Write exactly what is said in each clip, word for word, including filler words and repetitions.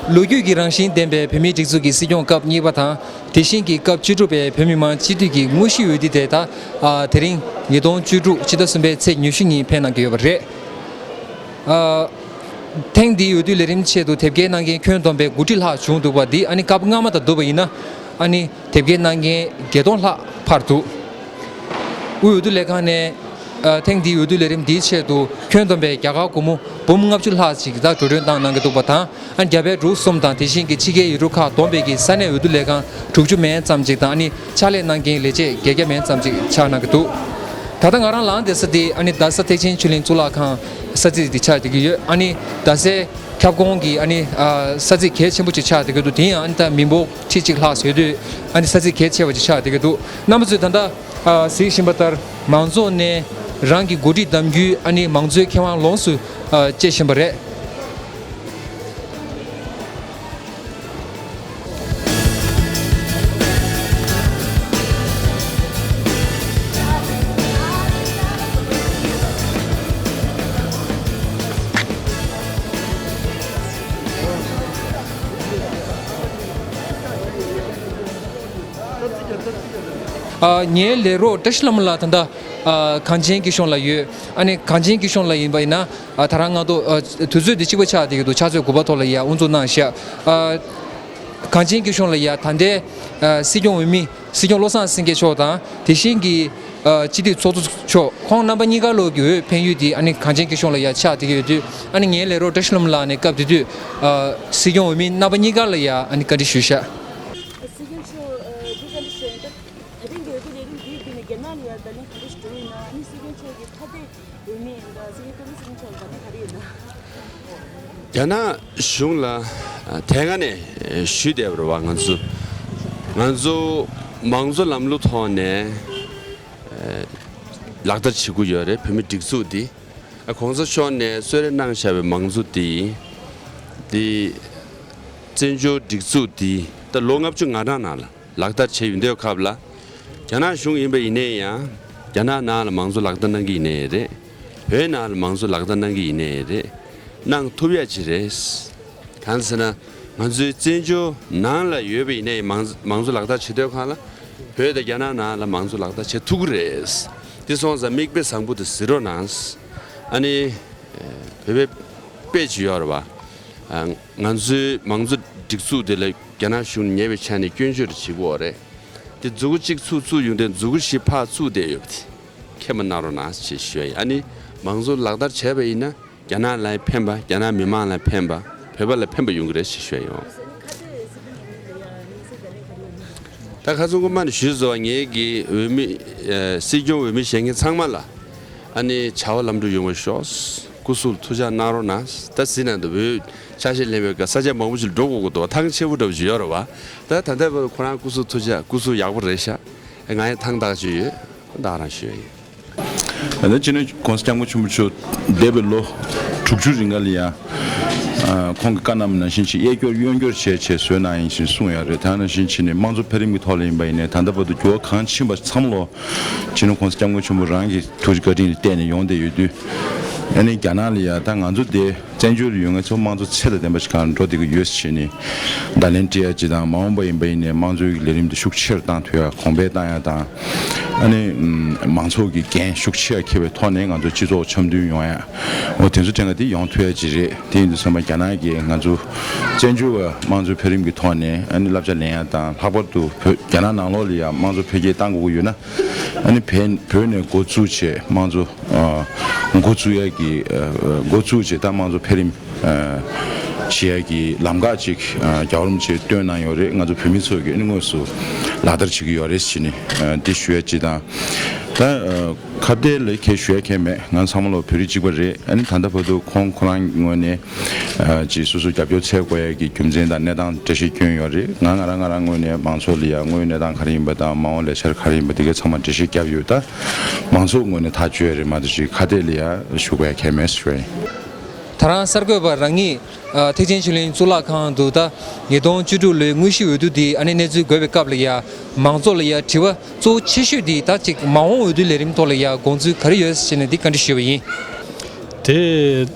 ལོ་རྒྱུས་ཀྱི་རང་བཞིན་ལྡན་པའི་བོད་མིའི་སྒྲིག་འཛུགས་ཀྱི་སྲིད་སྐྱོང་སྐབས་གཉིས་པ་དང་། དེ་བཞིན་གྱི་སྐབས་བཅུ་དྲུག་པའི་བོད་མི་མང་སྤྱི་འཐུས་ཀྱི་དངོས་གཞིའི་འོས་བསྡུ་དེ་ད་ཨ་དེ་རིང་ཉིས་སྟོང་བཅུ་དྲུག་ཕྱི་ཟླ་གསུམ་པའི་ཚེས་ཉི་ཤུ་ཉིན་འཕེན་གནང་གི་ཡོད་པ་རེད། ཨ་ཐེངས་འདིའི་འོས་བསྡུ་ལས་རིམ་ཆེད་དུ་དེབ་སྐྱེལ་གནང་མཁན་ཁྱོན་བསྡོམས་པའི་དགུ་ཁྲི་ལྷག་བྱུང་འདུག་པ་འདི་ཨ་ནི་སྐབས་སྔ་མ་དང་བསྡུར་བ་ཡིན་ན་ཨ་ནི་དེབ་སྐྱེལ་གནང་མཁན་བརྒྱད་སྟོང་ལྷག་འཕར་འདུག་དབུས་འོས་བསྡུ་ལས་ཁང་ནས་ཨ་ཐེངས་འདིའི་འོས་བསྡུ་ལས་རིམ་འདིའི་ཆེད་དུ་ཁྱོན་བསྡོམས་པའི་རྒྱ་གར་སྒོར་མོ་འབུམ་ལྔ་བཅུ་ལྷག་ཅིག་ད་འགྲོ་གྲོན་བཏང་གནང་གི་འདུག་པ་དང་། ཨ་ནི་རྒྱ་བལ་འབྲུག་གསུམ་དང་དེ་བཞིན་གྱི་ཕྱི་རྒྱལ་ཡུལ་གྲུ་ཁག་བསྡོམས་པའི་གི་ས་གནས་འོས་བསྡུ་ལས་ཁང་དྲུག་ཅུ་མན་ཙམ་ཅིག་དང་། ཨ་ནི་ཕྱག་ལས་གནང་མཁན་ལས་བྱེད་བརྒྱད་བརྒྱ་མན་ཙམ་ཅིག་ཆགས་གནང་གི་འདུག་ད་ལྟ་ང་རང་ལངས་བསྡད་ས་དེ་ཨ་ནི་རྡ་ས་ཐེག་ཆེན་ཆོས་གླིང་གཙུག་ལག་ཁང་ས་ཚིགས་དེ་ཆགས་བསྡད་ཀྱི་ཡོད། ཨ་ནི་རྡ་སའི་ཁྱབ་ཁོངས་ཀྱི་ཨ་ནི་ཨ་ས་ཚིགས་གལ་ཆེན་པོ་ཅིག་ཆགས་བསྡད་ཀྱི་འདུག་དེ་ཡང་ཨ་ནི་ད་མི་འབོར་ཁྲི་གཅིག་ལྷག་ཟེར་དུས་ཨ་ནི་ས་ཚིགས་གལ་ཆེ་བ་ཅིག་ཆགས་བསྡད་ཀྱི་འདུག་རྣམ་པ་ཚོས་ད་ལྟ་ཨ་གཟིགས་བཞིན་པ་ལྟར་མང་ཚོགས་ནས་རང་གི་འགོ་ཁྲིད་གདམ་རྒྱུའི་ཨ་ནི་མང་གཙོའི་ཁེ་དབང་ལོངས་སུ་ཨ་སྤྱད་བཞིན་པ་རེད། ཨ་ངའི་ལས་རོགས་བཀྲ་ཤིས་ལྷ་མོ་ལགས་ད་ལྟ་ཨ་གངས་ཅན་སྐྱིད་གཤོངས་ལ་ཡོད། ཨ་ནི་གངས་ཅན་སྐྱིད་གཤོངས་ལ་ཡིན་པ་ཡིན་ན་ཨ་ད་རང་ང་ཚོ་ཨ་དུས་ཚོད་འདི་གཅིག་པ་ཆགས་བསྡད་ཀྱི་འདུག་ཕྱག་ཚོད་དགུ་པ་ཐོག་ལ་ཡ་དབུ་འཛུགས་གནང་ཤག་ཨ་གངས་ཅན་སྐྱིད་གཤོངས་ལ་ཡ་ད་ལྟའི་ཨ་སྲིད་སྐྱོང་འོས་མི་སྲིད་སྐྱོང་བློ་བཟང་སེང་གེ་མཆོག་དང་དེ་བཞིན་གྱི་ཨ་སྤྱི་འཐུས་ཚོགས་གཙོ་མཆོག་ཁོང་རྣམ་པ་གཉིས་ཀ་ལོག་གི་འོས་འཕེན་ཡུལ་དེ་ཨ་ནི་གངས་ཅན་སྐྱིད་གཤོངས་ལ་ཡ་ཆགས་བསྡད་ཀྱི་ཡོད་དུས། ཨ་ནི་ངའི་ལས་རོགས་བཀྲ་ཤིས་ལྷ་མོ་ལགས་ནས་སྐབས་དེ་དུས་ཨ་སྲིད་སྐྱོང་འོས་མི་རྣམ་པ་གཉིས་ཀ་ལ་ཡ་ཨ་ནི་བཀའ་འདྲི་ཞུས་ཤག་སྲིད་སྐྱོང་མཆོག་ཨ་འདི་བཀའ་འདྲི་ཞུ་ཡིན། ད་ད་ཐེངས་ཀྱི་འོས་བསྡུ་ལས་རིམ་འདིའི་བརྒྱུད་ནས་རྒྱ་ནག་ལ་ཡ་བརྡ་ལན་ག་འདྲ་ཞིག་འགྲོ་ཡིན་ན། ཨ་ནི་སྲིད་སྐྱོང་མཆོག་གི་ཁ་གཏད་འོས་མི་ཡིན་ད་སྲིད་སྐྱོང་བཀའ་བློན་སྲིད་སྐྱོང་མཆོག་ལ་བརྡ་ལན་ག་རེ་ཡོད་ན། རྒྱ་ནག་གཞུང་ལ་ཨ་དེ་སྔ་ནས་ཞུས་བསྡད་པ་རེད་བ། ང་ཚོ་ང་ཚོ་མང་གཙོ་ལམ་ལུགས་ཐོག་ནས་ཨ་ལག་བསྟར་བྱེད་ཀྱི་ཡོད་རེད། བོད་མི་སྒྲིག་འཛུགས་འདི་ཨ་གོང་ས་མཆོག་ནས་གསོལ་རས་གནང་བཞག་པའི་མང་གཙོ་འདི་འདི་བཙན་བྱོལ་སྒྲིག་འཛུགས་འདི་ད་ལོ་ལྔ་བཅུ་ང་གྲངས་ནང་ལ་ལག་བསྟར་བྱས་ཡོང་དུས་སྐབས་ལ། རྒྱ་ནག་གཞུང་ཡིན་པ་ཡིན་ནའི་ཡང་རྒྱ་ནག་ནང་ལ་མང་གཙོ་ལག་བསྟར་གནང་གི་ཡིན་ནའི་རེད། བོད་ནང་ལ་མང་གཙོ་ལག་བསྟར་གནང་གི་ཡིན་ནའི་རེད། གནང་ཐུབ་ཡ་ཅིག་རེད། གང་ཟེར་ན། ང་ཚོའི་བཙན་བྱོལ་ནང་ལ་ཡོད་པ་ཡིན་ནའི་མང་མང་གཙོ་ལག་བསྟར་བྱེད་དུས་སྒང་ལ་བོད་དང་རྒྱ་ནག་ནང་ལ་མང་གཙོ་ལག་བསྟར་བྱེད་ཐུབ་ཀྱི་རེད། འདི་སོང་ཙང་མིག་དཔེ་བཟང་པོ་དེ་གཟིགས་རོགས་གནང་། ཨ་ནི། བོད་པའི་དཔེ་ཅིག་ཡོད་རེད་བ། ང་ཚོའི་མང་གཙོ་སྒྲིག་འཛུགས་དེ་ལ་རྒྱ་ནག་གཞུང་ཉེས་པའི་ཆ་ནས་སྐྱོན་བརྗོད་བྱེད་ཀྱི་ཡོད་རེད། དེ་མཛུ་གུ་གཅིག་ཚུགས་ཚུགས་ཡོང་དུས་མཛུ་གུ་བཞི་ཕར་བཙུགས་བསྡད་ཡོད་པ་དེ་མཁྱེན་པ་གནང་རོགས་གནང་ཞེས་ཞུ་ཡ་ཡིན། ཨ་ནི་མང་གཙོ་ལག་བསྟར་བྱས་པ་ཡིན་ན་རྒྱ་ནག་ལ་ཕན་པ། རྒྱ་ནག་མི་མང་ལ་ཕན་པ། བོད་པ་ལ་ཕན་པ་ཡོང་གི་རེད་ཞེས་ཞུ་ཡ་ཡིན། ད་ཁ་སང་སྐུ་མ་ནས་ཞུས་སོང་བ། ངེད་ཀྱི་འོས་མི་ཨ་སྲིད་སྐྱོང་འོས་མི་བཞེངས་མཁན་ཚང་མ་ལ་ཨ་ནི་བྱ་བ་ལམ་འགྲོ་ཡོང་བ་ཤོག་སྐུ་གཟུགས་ཐུགས་ཅག་གནང་རོགས་གནང་། ད་གཟིགས་ན་འདུག་བོད་ཆ་ཤས་ལེན་པའི་སྐབས་ས་ཆ་མང་པོ་ཞིག་འགྲོ་དགོས་ཀྱི་འདུག་ཐང་ཆད་པོ་འདྲ་པོ་ཞིག་ཡོད་རེད་བ། ད་ད་ལྟ་བར་དུ་ཁོ་རང་སྐུ་གཟུགས་ཐུགས་ཅག་སྐུ་གཟུགས་ཡག་པོ་རེད་ཤག་ང་ཡང་ཐང་ཐག་ཅིག་ཡོད། ད་རང་ཞུ་ཡ་ཡིན། ད་ལྟ་སྤྱི་ནོར་༸གོང་ས་༸སྐྱབས་མགོན་ཆེན་པོ་མཆོག་འདས་པའི་ལོ་དྲུག་ཅུ་རིང་ག་ལ་ཡ། ཨ་ཁོང་གི་བཀའ་གནང་བ་ནང་བཞིན་ཅིག་གཡས་སྐྱོར་གཡོན་སྐྱོར་བྱས་བྱས་བཟོས་གནང་ཡིན་ཞེས་གསུངས་ཡོད་རེད། ད་ནང་བཞིན་བྱས་ནས་དམངས་གཙོ་འཕེལ་རིམ་གྱི་ཐོག་ལ་ཡིན་པ་ཡིན་ནའི་ད་ལྟ་བར་དུ་འགྱུར་བ་གང་ཕྱིན་པ་ཚང་མ་ལོ་སྤྱི་ནོར་༸གོང་ས་༸སྐྱབས་མགོན་ཆེན་པོ་རང་གི་ཐུགས་རྗེ་བཀའ་དྲིན་ལ་བརྟེན་ནས་ཡོང་བསྡད་ཡོད་དུས། ཨ་ནི་རྒྱ་ནག་ལ་ཡ་ད་ང་ཚོ་དེ་བཙན་བྱོལ་དུ་ཡོད་མཁན་ཚོ་དམངས་གཙོ་ཚད་དང་ལྡན་པ་ཞིག་གང་འགྲོ་བསྡད་ཀྱི་ཡོད་ཟེར་བྱས་ནས་བརྡ་ལན་སྤྲད་ཡ་ཅིག་དང་། མ་འོངས་པ་ཡིན་པ་ཡིན་ནའི་དམངས་གཙོའི་ལས་རིམ་དེ་ཤུགས་ཆེ་རུ་བཏང་ཐུབ་ཡ། གོང་འཕེལ་བཏང་ཡ་དང་། ཨ་ནི་མང་ཚོགས་ཀྱི་འགན་ཤུགས་ཆེ་རུ་འཁྱེར་བའི་ཐོག་ནས་ང་ཚོ་སྤྱི་ཚོགས་འཆམ་མཐུན་ཡོང་ཡ། འོ་དེ་ཚོ་དྲན་ག་དེ་ཡོང་ཐུབ་ཡ་ཅིག་རེད། དེ་ཡིན་དུས་ཙམ་པ་རྒྱ་ནག་གིས་ང་ཚོ་བཙན་བྱོལ་བ་དམངས་གཙོའི་འཕེལ་རིམ་གྱི་ཐོག་ནས་ཨ་ནི་བསླབ་བྱ་ལེན་ཡ་དང་། ལྷག་པར་དུ་བོད་རྒྱ་ནག་ནང་ལོགས་ལ་ཡ་དམངས་གཙོ་འཕེལ་རྒྱས་གཏང་དགོས་ཀྱི་ཡོད་ན། ཨ་ནི་བོད་བོད་ནས་འགོ་བཙུགས་བྱས་དམངས་གཙོ་ཨ་འགོ་བཙུགས་ཡ་གི་ཨ་འགོ་བཙུགས་བྱས་ད་དམངས་གཙོ་འཕེལ་རིམ་ཨ་བྱེད་ཡ་གི་ལམ་ཁ་ཅིག་ཨ་རྒྱལ་བ་རིན་པོ་ཆེས་སྟོན་གནང་ཡོད་རེད། ང་ཚོ་བོད་མི་ཚོ་གིས་ཨ་ནི་དངོས་སུ་ལག་བསྟར་བྱེད་ཀྱི་ཡོད་རེད་ཟེར་ནས་ཨ་འདི་ཞུ་ཡ་ཅིག་དང་། ད་ཨ་ཁ་གཏད་ལ་ཁྱད་ཞུ་ཡ་ཁྱད་མེད། ང་ཚང་མ་ལོ་བོད་རིགས་གཅིག་པ་རེད། ཨ་ནི་ད་ལྟ་བར་དུ་ཁོང་ཁོ་རང་ངོས་ནས་ཨ་ཅིག་སོ་སོ་རྒྱབ་སྐྱོར་འཚོལ་དགོས་ཡ་གི་རྒྱུ་མཚན་དང་གནས་སྟངས་འགྲེལ་བཤད་བསྐྱོན་ཡོད་རེད། ང་ང་རང་ང་རང་ངོས་ནས་མང་ཚོགས་ལ་ཡ་དངོས་ཡོད་གནས་སྟངས་ག་རེ་ཡིན་པ་དང་། མ་འོངས་ལས་འཆར་ག་རེ་ཡིན་པ་དེ་གའི་ཚང་མ་འགྲེལ་བཤད་བརྒྱབ་ཡོད། ད་མང་ཚོགས་ངོས་ནས་ཐག་གཅོད་ཡ་རེད་མ་གཏོགས་ཅིག་ཁ་གཏད་ལ་ཡ་ཞུ་དགོས་ཡ་ཁྱད་མེད་ཞུ་ཡ་ཡིན། ད་རང་གསར་འགོད་པ་རང་ཉིད་ཨ་ཐེག་ཆེན་ཆོས་གླིང་གཙུག་ལག་ཁང་དུ་ད་ཉིས་སྟོང་བཅུ་དྲུག་ལོའི་དངོས་གཞི་འོས་བསྡུ་འདི་ཨ་ནི་གནས་ཚུལ་འགོད་པའི་སྐབས་ལ་ཡ་མང་ཚོགས་ལ་ཡ་དྲི་བ་གཙོ་བོ་ཆེ་ཤོས་འདི་ད་ཅིག་མ་འོངས་འོས་བསྡུ་ལས་རིམ་ཐོག་ལ་ཡ་དགོངས་ཚུལ་ག་རེ་ཡོད་ཟེར་ནས་འདི་བཀའ་འདྲི་ཞུས་པ་ཡིན། དེ་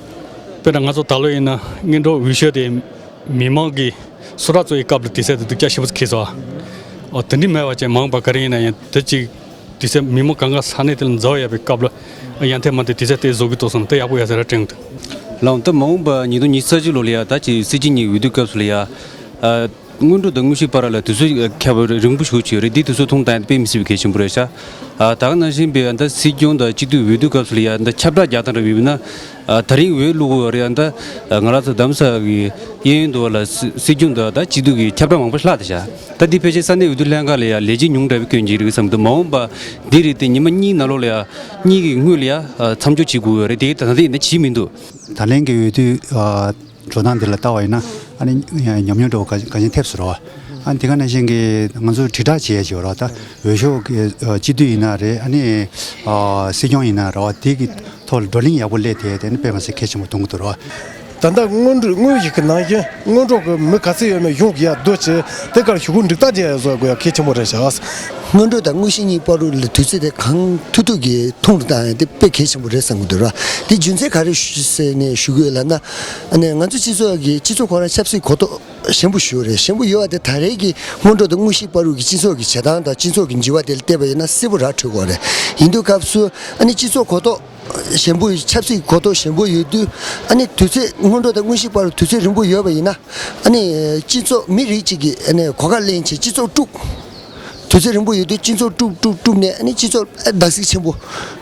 དཔེར་ན་ང་ཚོ་ད་ལོ་ཡིན་ན་སྔོན་འགྲོ་འོས་ཤོག་དེ་མི་མང་གི་སུ་རག་ཚོ་ཡི་སྐབས་ལ་དུས་ཚོད་དེ་སྡུག་ཅག་ཞེ་པོ་ཅིག་འཁེལ་སོང་། ཨོ་དེ་འདྲ་མེད་པ་ཅན་མ་འོངས་པ་ག་རེ་ཡིན་ན་ཡང་དེ་ཅིག་དུས་ཚོད་མི་མང་གང་ག་ས་གནས་དེ་ལ་འཛོལ་ཡོད་པའི་སྐབས་ལ་ཡང་ཐེངས་མ་དེ་དུས་ཚོད་དེ་བཟོ་གི་འདུག་བསམ་ན་དེ་ཡག་པོ་ཡོད་ས་རེད་དྲན་གི་འདུག་ལགས་འོང་། ད་མ་འོངས་པ་ཉིས་སྟོང་ཉི་ཤུ་རྩ་གཅིག་ལོ་ལ་ཡ་ད་ཅིག་སྲིད་སྤྱི་གཉིས་འོས་བསྡུ་སྐབས་སུ་ལ་ཡ། ཨ། སྔོན་འགྲོ་དང་དངོས་གཞིའི་བར་ལ་དུས་ཚོད་ཁྱད་པར་རིང་པོ་ཞེ་པོ་ཅིག་ཡོད་རེད། འདི་དུས་ཚོད་ཐུང་བཏང་ཡ་དཔེ་མི་སྲིད་པའི་གལ་ཆེན་པོ་རེད་ཤག་ཨ། ད་ག་ནང་བཞིན་པའི་ཨ་ད་སྲིད་སྐྱོང་དང་སྤྱི་འཐུས་འོས་བསྡུ་སྐབས་སུ་ལ་ཡ་ད་ཁྱབ་བསྒྲགས་རྒྱག་སྟངས་རེ་ཡིན་ན། ཨ། ད་རིང་འོས་བླུག་དགོས་རེད། ཨ་ད་ང་རང་ཚོ་རྡ་རམ་ས་ལ་གི་གཡས་གཡོན་དུ་ལ་སྲིད་སྲིད་སྐྱོང་དང་ད་སྤྱི་འཐུས་ཀྱི་ཁྱབ་བསྒྲགས་མང་པོ་ལྷག་བསྡད་ཤག་ད་འདི་ཕལ་ཆེར་ས་གནས་འོས་བསྡུ་ལྷན་ཁང་ལ་ཡ་ལས་བྱེད་ཉུང་དྲགས་པའི་སྐྱོན་ཅིག་རེད་བསམ་འདུག་མ་འོངས་པ་འདི་རེད་དེ་ཉི་མ་གཉིས་ནང་ལོགས་ལ་ཡ་གཉིས་ཀྱི་སྔོན་ལ་ཡ་ཨ་མཚམས་འཇོག་བྱེད་དགོས་ཡོད་རེད། དེ་ད་ལྟ་ཡིན་ན་བྱེད་མི་འདུག་ད་ལན་གྱི་འོས་བསྡུ་ཨ། འགྲོ་སྟངས་འདི་ལ་ལྟ་བ་ཡིན་ན་ཨ་ནི་ཉམས་མྱོང་འདྲ་བོ་ག་ག་ཅན་ཐེབས་སོང་རོ། ཨ་ནི་དེ་ག་ནང་བཞིན་གྱི་ང་ཚོ་དྲིལ་བསྒྲགས་བྱེད་ཡ་ཅིག་ཡོད་རོ། ད་འོས་ཤོག་གི་ཨ་སྤྱི་འཐུས་ཡིན་ན་རེད། ཨ་ནི་ཨ་སྲིད་སྐྱོང་ཡིན་ན་རོ། དེ་གི་ཐོག་ལ་བགྲོ་གླེང་ཡག་པོ་སླེབས་ཏེ་དེ་ནི་དཔེ་མི་སྲིད་གལ་ཆེན་པོ་མཐོང་གི་འདུག་རོ། ད་ལྟ་སྔོན་འགྲོ་དངོས་ཡོད་ཀྱི་ནང་བཞིན་སྔོན་འགྲོ་གི་མི་ག་ཚད་ཡོད་མེད་ཡོང་གི་ཡ་སྡོད་ཅེ་དེ་གར་ཞུ་སྐུལ་འགྲིག་རྟགས་ཅན་ཡ་བཟོ་དགོས་ཡ་གལ་ཆེན་པོ་རེད་ཤག་སྔོན་འགྲོ་དང་དངོས་གཞི་གཉིས་བར་དུ་ལ་དུས་ཚོད་དེ་གང་ཐུབ་ཐུབ་ཀྱིས་ཐུང་དུ་བཏང་ཡ་དེ་དཔེ་གལ་ཆེན་པོ་རེད་བསམ་གྱི་འདུག་ར། དེ་རྒྱུ་མཚན་ག་རེ་ཞུ་ཟེར་ནས་ཞུ་གི་ཡོད་ལབ་ན། ཨ་ནི་ང་ཚོ་སྤྱི་ཚོགས་ཀྱི་སྤྱི་ཚོགས་ཁོ་རང་ཆབ་སྲིད་གོ་རྟོགས་ཞན་པོ་ཞིག་རེད། ཞན་པོ་ཡོད་པ་དེ་ད་རེས་ཀྱི་སྔོན་འགྲོ་དང་དངོས་གཞི་བར་དུ་གི་སྤྱི་ཚོགས་ཀྱི་བྱེད་སྟངས་དང་སྤྱི་ཚོགས་ཀྱི་འགྱུར་བ་དེ་ལ་བལྟས་པ་ཡིན་ན་གསལ་པོ་ར་འཕྲོད་ཀྱི་ཡོད་རེད། ཡིན་དུས་སྐབས་སུ་ཨ་ནི་སྤྱི་ཚོགས་གོ་རྟོགས་ཞན་པོ་ཆབ་སྲིད་གོ་རྟོགས་ཞན་པོ་ཡོད་དུས་ཨ་ནི་དུས་ཚོད་སྔོན་འགྲོ་དང་དངོས་གཞི་བར་དུ་དུས་ཚོད་རིང་པོ་ཡོད་པ་ཡིན་ན་ཨ་ནི་སྤྱི་ཚོགས་མི་རིགས་གཅིག་གིས་ཨ་ནི་གོ་སྐབས་ལེན་བྱས་སྤྱི་ཚོགས་དཀྲུགས། དུས་ཚོད་རིང་པོ་ཡོད་དུས་སྤྱི་ཚོགས་དཀྲུགས་དཀྲུགས་དཀྲུགས་ནས་ཨ་ནི་སྤྱི་ཚོགས་རྡོག་རྫིས་ཆེན་པོ་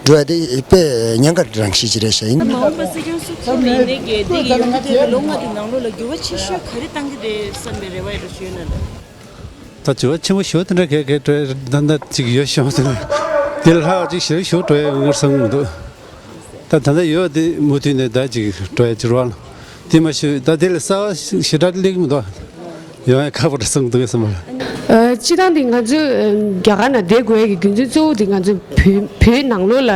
འགྲོ་ཡ་དེ་དཔེ་ཉེན་ཁ་རང་བཞིན་ཅིག་རེད་ཤག་ཡིན། མ་འོངས་པ་སྲིད་སྐྱོང་སུ་ཐོབ་ཡིན་ནའི་གི་དེ་གི་ཡོང་རྒྱུ་དེ་ལོ་ལྔ་གི་ནང་ལོགས་ལ་འགྱུར་བ་ཆེ་ཤོས་ག་རེ་གཏང་གི་རེད་བསམ་པའི་རེ་བ་ཡོད་རེད་ཞུས་ན་ལ། ད་དྲི་བ་ཆེན་པོ་ཞུ་དེ་འདྲ་གས་གས་སྤྲོ་ཡ་ད་ལྟ་ཅིག་ཡོད་ཤོག་དེ་ལ་དེ་ལ་ལྷག་ཅིག་ཞེ་ཞུ་སྤྲོ་ཡ་ངར་བསམ་གི་མི་འདུག་ད་ད་ལྟ་ཡོད་དེ་མུ་མཐུད་ནས་ད་ཅིག་སྤྲོ་ཡ་ཅིག་རོགས་ལ་དེ་མ་ཞུ་ད་དེ་ལ་གསར་བ་ཞེ་དྲག་སླེབས་གི་མི་འདུག་ཡོང་ཡ་ཁག་པོ་རེད་བསམ་གི་འདུག་བསམ་པ་ལ། ཨ། སྤྱིར་བཏང་དེ་ང་ཚོས་ཨ་རྒྱ་གར་ནང་བསྡད་དགོས་ཡ་གི་རྒྱུ་མཚན་གཙོ་བོ་དེ་ང་ཚོ་བོད་བོད་ནང་ལོགས་ལ་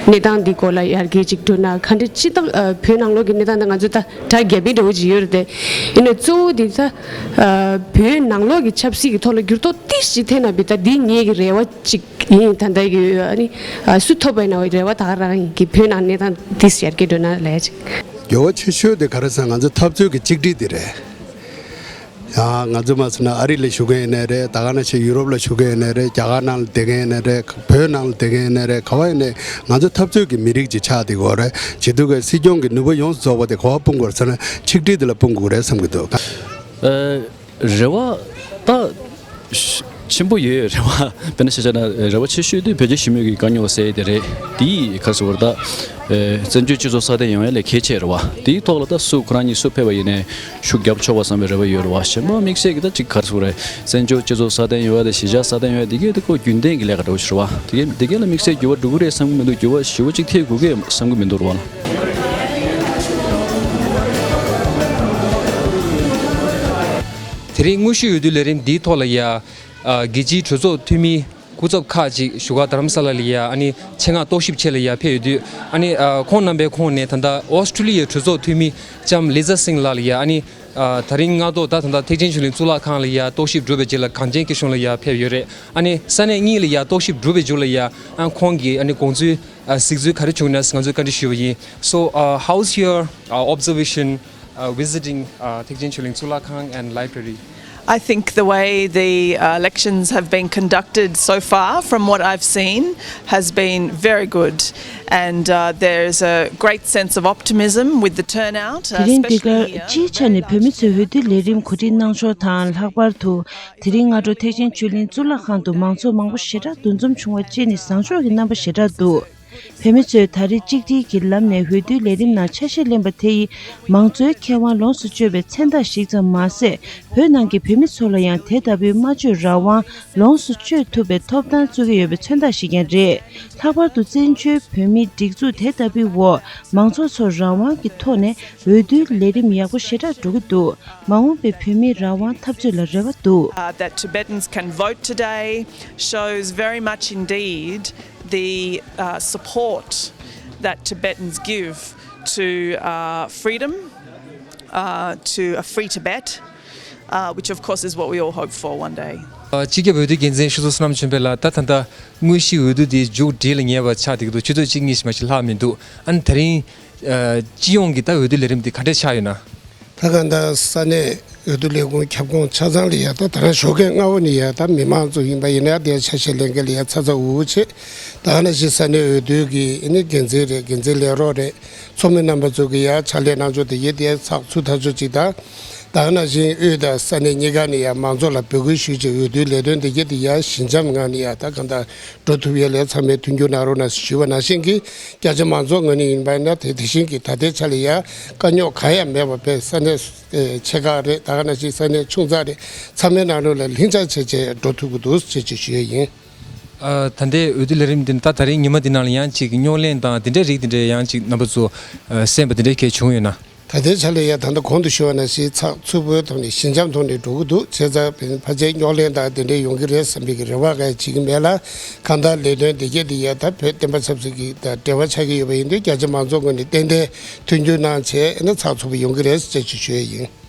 གནས་སྟངས་འདི་སྐོར་ལ་ཡར་རྒྱས་ཅིག་འགྲོ་ན་ག་འདྲ། སྤྱིར་བཏང་ཨ་བོད་ནང་ལོགས་ཀྱི་གནས་སྟངས་དང་ང་ཚོ་ད་གྲ་རྒྱས་པོ་འདྲ་བོ་ཅིག་ཡོད་རེད་དེ། ཡིན་ནའི་གཙོ་བོ་དེ་ད་ཨ་བོད་ནང་ལོགས་ཀྱི་ཆབ་སྲིད་ཀྱི་ཐོག་ལ་འགྱུར་ལྡོག་ཏོག་ཙམ་ཐེབས་ན་བི་ད་འདི་ངེད་ཀྱི་རེ་བ་ཅིག་ཡིན། ད་ལྟ་གི་ཨ་ནི་ཨ་སུ་ཐོབ་པ་ཡིན་ན་རེ་བ་ད་ག་རང་ཡིན་གི་བོད་ནང་གནས་སྟངས་ཏོག་ཙམ་ཡར་རྒྱས་འགྲོ་ན་ལས་ཅིག་འགྱུར་བ་ཆེ་ཤོས་དེ་ག་རེ་ཟེར་ན་ང་ཚོ་འཐབ་རྩོད་ཀྱི་གཅིག་སྒྲིལ་དེ་རེད། ཡང་ང་ཚོ་མ་ཟེར་ན་ཨ་རི་ལ་བཞུགས་མཁན་ཡིན་ནའི་རེད། ད་ག་ནང་བཞིན་ཡུ་རོབ་ལ་བཞུགས་མཁན་ཡིན་ནའི་རེད། རྒྱ་གར་ནང་ལ་བསྡད་མཁན་ཡིན་ནའི་རེད། བོད་ནང་ལ་བསྡད་མཁན་ཡིན་ནའི་རེད། ག་བ་ཡིན་ནའི་ང་ཚོ་འཐབ་རྩོད་ཀྱི་མི་རིགས་ཅིག་ཆགས་བསྡད་ཡོད་རེད། བྱེད་དུས་ཀྱི་སྲིད་སྐྱོང་གི་ནུས་པ་ཡོངས་སུ་རྫོགས་པ་དེ་ག་བ་སྤུངས་དགོས་རེད་ཟེར་ན་ཆིག་སྒྲིལ་དེ་ལ་སྤུངས་དགོས་རེད་བསམ་གྱི་འདུག་ཨ། རེ་བ་ད་ཆེན་པོ་ཡོད། རེ་བ་དཔེར་ན་ཆ་བཞག་ན་རེ་བ་ཆེ་ཤོས་དེ་བོད་རྒྱ་ཞི་མོལ་གྱི་དཀའ་རྙོག་སེལ་ཡས་དེ་རེད། དེ་ཡིས་ག་རེ་ཟེར་དགོས་རེད། ད་བཙན་བྱོལ་སྤྱི་ཚོགས་སྲ་བརྟན་ཡོང་ཡ་ལས་གལ་ཆེ་རེད་བ། དེའི་ཐོག་ལ་ད་སུ་ཁོ་རང་གཉིས་སུ་ཕེབས་པ་ཡིན་ནའི་ཤུགས་རྒྱབ་ཆོག་པ་བསམ་པའི་རེ་བ་ཡོད་རེད་བ། གཞན་པ་དམིགས་བསལ་གྱི་ད་ཅིག་ག་རེ་ཟེར་དགོས་རེད། བཙན་བྱོལ་སྤྱི་ཚོགས་སྲ་བརྟན་ཡོང་ཡ་དང་གཞིས་ཆགས་སྲ་བརྟན་ཡོང་ཡ་དེ་གས་དེ་ཁོ་རྒྱུན་ལྡན་གྱི་ལས་ཀ་འདྲ་བོ་ཞིག་རེད་བ། དེ་གས་དེ་གས་ལ་དམིགས་བསལ་འགྱུར་བ་འགྲོ་གི་རེད་བསམ་གྱི་མི་འདུག་འགྱུར་བ་ཞེ་པོ་ཅིག་ཐེབས་དགོས་ཀྱི་བསམ་གྱི་མི་འདུག་རེད་བ། དེ་རིང་དངོས་གཞིའི་འོས་བསྡུ་ལས་རིམ་འདིའི་ཐོག་ལ་ཡ། ཨ། རྒྱལ་སྤྱིའི་གྲོས་ཚོགས་འཐུས་མི་སྐུ་ཚབ་ཁག་ཅིག་བཞུགས་སྒར་རྡ་རམ་ས་ལ་ལ་ཡ་ཨ་ནི་ཆེད་མངགས་རྟོག་ཞིབ་ཆེད་ལ་ཡ་ཕེབས་ཡོད་དུས། ཨ་ནི་ཨ་ཁོང་རྣམ་པའི་ཁོངས་ནས་ད་ལྟ་ཨོ་སི་ཀྲི་ལི་ཡའི་གྲོས་ཚོགས་འཐུས་མི་ལྕམ་ལི་ཛ་སིང་ལགས་ལ་ཡ་ཨ་ནི་ཨ་དེ་རིང་སྔ་དྲོ་ད་ད་ལྟ་ཐེག་ཆེན་ཆོས་གླིང་གཙུག་ལག་ཁང་ལ་ཡ་རྟོག་ཞིབ་གྲུབ་པའི་རྗེས་ལ་གངས་ཅན་སྐྱིད་གཤོངས་ལ་ཡ་ཕེབས་ཡོད་རེད། ཨ་ནི་ས་གནས་གཉིས་ལ་ཡ་རྟོག་ཞིབ་གྲུབ་པའི་མཇུག་ལ་ཡ་ཨ་ཁོང་གིས་ཨ་ནི་དགོངས་ཚུལ་ཨ་གཟིགས་ཚུལ་ག་རེ་བྱུང་ན་ང་ཚོས་བཀའ་འདྲི་ཞུས་པ་ཡིན། So, uh, how's your, uh, observation, uh, visiting, uh, Thekchen Choling Tsulakang and library? I think the way the, uh, elections have been conducted so far, from what I've seen, has been very good. And, uh, there's a great sense of optimism with the turnout, uh, དེ་རིང་འདི་གར་especially here, སྤྱིའི་ཆ་ནས་བོད་མི་ཚོས་འོས་བསྡུའི་ལས་རིམ་གོ་སྒྲིག་གནང་ཕྱོགས་དང་། ལྷག་པར་དུ་དེ་རིང་སྔ་དྲོ་ཐེག་ཆེན་ཆོས་གླིང་གཙུག་ལག་ཁང་དུ་མང་ཚོགས་མང་པོ་ཞེ་དྲག་འདུ་འཛོམས་བྱུང་བ་བཅས་ནི་བཟང་ཕྱོགས་ཀྱི་རྣམ་པ་ཞེ་དྲག་འདུག་བོད་མི་ཚོས་ད་རེས་གཅིག་སྒྲིལ་གྱི་ལམ་ནས་འོས་བསྡུའི་ལས་རིམ་ནང་ཆ་ཤས་ལེན་པ་དེ་ཡིས་མང་གཙོའི་ཁེ་དབང་ལོངས་སུ་སྤྱོད་པའི་མཚོན་རྟགས་ཤིག་ཙམ་མ་ཟད། བོད་ནང་གི་བོད་མི་ཚོ་ལ་ཡང་དེ་ལྟ་བུའི་སྨྲ་བརྗོད་རང་དབང་ལོངས་སུ་སྤྱོད་ཐུབ་པའི་ཐོབ་ཐང་བཙུགས་ཀྱི་ཡོད་པའི་མཚོན་རྟགས་ཤིག་ཀྱང་རེད། ལྷག་པར་དུ་བཙན་བྱོལ་བོད་མིའི་སྒྲིག་འཛུགས་དེ་ལྟ་བུའི་འོག་མང་ཚོགས་ཚོར་རང་དབང་གི་ཐོག་ནས་འོས་བསྡུའི་ལས་རིམ་ཡག་པོ་ཞེ་དྲག་འགྲོ་གི་འདུག་མ་འོངས་པའི་བོད་མིའི་རང་དབང་འཐབ་རྩོད་ལ་རེ་བ་འདུག Uh, that Tibetans can vote today shows very much indeed the, uh, support that Tibetans give to, uh, freedom, uh, to a free Tibet, uh, which of course is what we all hope for one day. ཨ། སྤྱི་ཁྱབ་འོས་བསྡུའི་འགན་འཛིན་ཕྱུག་འཚོ་བསོད་ནམས་ཆོས་འཕེལ་ལགས། ད་ད་ལྟ་དངོས་གཞིའི་འོས་བསྡུ་དེ་མཇུག་སྒྲིལ་ལ་ཉེ་བ་ཆགས་བསྡད་ཀྱི་འདུག་ཆུ་ཚོད་གཅིག་གཉིས་ཤིག་མ་གཏོགས་ལྷག་མི་འདུག་ཨ་ནི་དེ་རིང་ ཨ། སྤྱི་ཡོངས་ཀྱི་ད་འོས་བསྡུ་ལས་རིམ་འདི་ག་འདྲས་ཆགས་ཡོད་ན། ད་གང་ལྟར་ས་གནས་འོས་བསྡུ་ལས་ཁུངས་ཁྱབ་ཁོངས་ཆ་ཚང་ལ་ཡ་ད་ད་རང་ཞོགས་ཀས་སྔ་བོ་ནས་ཡ་ད་མི་མང་ཚོ་ཡིན་པ་ཡིན་ན་དེ་ཆ་ཤས་ལེན་མཁན་ལ་ཡ་ཚ་ཚ་འུར་འུར་བྱེད། ད་ག་ནང་བཞིན་ས་གནས་འོས་བསྡུ་གི་ཨ་ནི་འགན་འཛིན་རེད། འགན་འཛིན་ལས་རོགས་རེད། ཚོགས་མི་རྣམ་པ་ཚོ་གི་ཡ་ཕྱག་ལས་གནང་ཕྱོགས་དེ་ཡ་དེ་ཚགས་ཚུད་ཐག་ཆོད་ཅིག་དང་། ད་ག་ནང་བཞིན་དབུས་དང་ས་གནས་གཉིས་ཀ་ནས་ཡ་མང་ཚོགས་ལ་འབོད་སྐུལ་ཞུས་ཅིག་འོས་བསྡུའི་ལས་དོན་དེ་ག་དེ་ཡ་ཞི་འཇམ་ངང་ནས་ཡ་ད་གང་ལྟར་འགྲོ་ཐུབ་ཡ་ལ་ཚང་མས་མཐུན་འགྱུར་གནང་རོགས་གནང་ཞུས་པ་ནང་བཞིན་གྱི་རྒྱ་ཆེ་མང་ཚོགས་ངོས་ནས་ཡིན་པ་ན་དེ་དེ་བཞིན་གྱི་ད་ལྟའི་ཆ་ལ་ཡ་དཀའ་རྙོག་གང་ཡང་མེད་པ་བས་ས་གནས་ཆེ་ཁག་རེད། ད་ག་ནང་བཞིན་ས་གནས་ཆུང་ཙག་རེད། ཚང་མའི་ནང་ལོགས་ལ་ལྷིང་འཇགས་བྱས་བྱས་འགྲོ་ཐུབ་ཀྱི་འདུག་ཅེས་ཅིག་ཞུ་ཡ་ཡིན། ཨ། ད་ལྟའི་འོས་བསྡུ་ལས་རིམ་འདི་ད་ད་རིང་ཉི་མ་འདི་ནང་ལ་ཡང་ཅིག་རྙོག་གླེང་དང་དེ་འདྲའི་རིགས་དེ་འདྲའི་ཡང་ཅིག་རྣམ་པ་ཚོ་ཨ་གསན་པ་དེ་འདྲའི་གལ་བྱུང་ཡོད་ན། ད་ལྟའི་ཆ་ལ་ཡ་ད་ལྟ་གོང་དུ་ཞུས་པ་ནང་བཞིན་ཚགས་ཚུད་པོའི་ཐོག་ནས་ཞི་འཇམ་ཐོག་ནས་འགྲོ་གི་འདུག་བྱས་ཙང་ཕལ་ཆེར་རྙོག་གླེང་དང་དེ་འདྲའི་ཡོང་གི་རེད་བསམ་པའི་གི་རེ་བ་ག་ཡང་བྱེད་ཀྱི་མེད་ལ། གང་ལྟར་ལས་དོན་དེ་གས་དེ་ཡ་ད་བོད་བསྟན་པ་ཆབ་སྲིད་ཀྱི་ད་འབྲེལ་བ་ཆགས་ཀྱི་ཡོད་པ་ཡིན་དུས་རྒྱ་ཆེ་མང་ཚོགས་ངོས་ནས་ཏན་ཏན་མཐུན་འགྱུར་གནང་བྱས་ཨ་ནི་ཚགས་ཚུད་པོ་ཡོང་གི་རེད་ཅེས་ཅིག་ཞུ་ཡ་ཡིན།